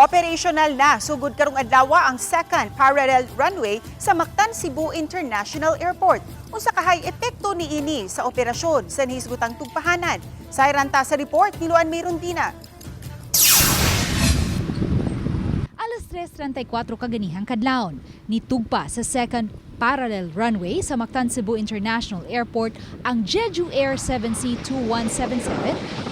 Operational na sugod karong adlaw ang second parallel runway sa Mactan Cebu International Airport. Unsa kahay epekto niini sa operasyon sa nahisgutang tugpahanan? Sayran ta sa report ni Luan Mirundina. Alas 3:34 kaganihang kadlawon, nitugpa sa second parallel runway sa Mactan Cebu International Airport ang Jeju Air 7C2177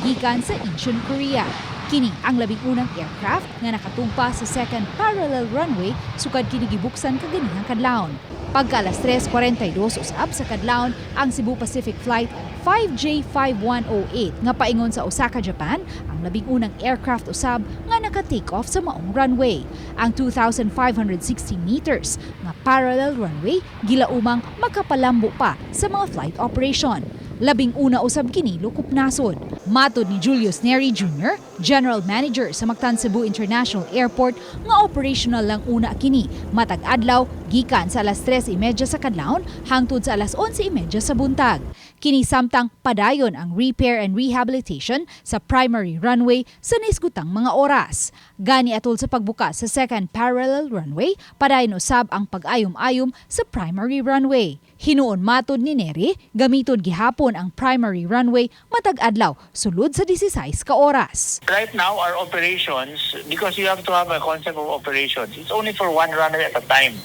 gikan sa Incheon, Korea. Kini ang labing unang aircraft nga nakatugpa sa second parallel runway sukad kini gibuksan kaganihang kadlawon. Pagka alas 3:42 usab sa kadlawon, ang Cebu Pacific Flight 5J5108 nga paingon sa Osaka, Japan, ang labing unang aircraft usab nga naka-take off sa maong runway. Ang 2,560 meters nga parallel runway gilaumang makapalambo pa sa mga flight operation. Labing una usab kini lukop nasod. Matod ni Julius Neri Jr., General Manager sa Mactan Cebu International Airport, nga operational lang una kini matag adlaw gikan sa alas 3:30 sa kadlawon hangtod sa alas 11:30 sa buntag. Kini samtang padayon ang repair and rehabilitation sa primary runway sa nahisgutang mga oras. Gani atol sa pagbukas sa second parallel runway, padayon usab ang pag-ayom-ayom sa primary runway. Hinuon, matod ni Neri, gamiton gihapon ang primary runway matag adlaw sulod sa 16 ka oras. Right now, our operations, because you have to have a concept of operations, it's only for one runway at a time.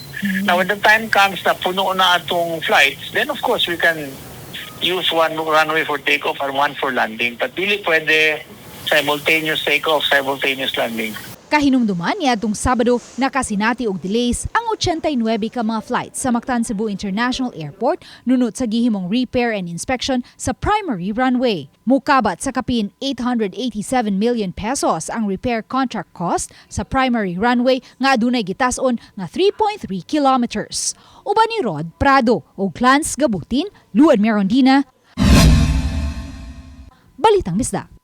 Now, when the time comes na puno na atong flights, then of course we can use one runway for takeoff and one for landing. But dili pwede simultaneous takeoff, simultaneous landing. Kahinumduman, niadtong Sabado, nakasinati og delays ang 89 ka mga flights sa Mactan Cebu International Airport nunot sa gihimong repair and inspection sa primary runway. Mukabat sa kapin ₱887 million ang repair contract cost sa primary runway nga adunay gitas-on nga 3.3 kilometers. Uban ni Rod Prado ug Clans Gabutin, Luan Merondina, Balitang Bisdak.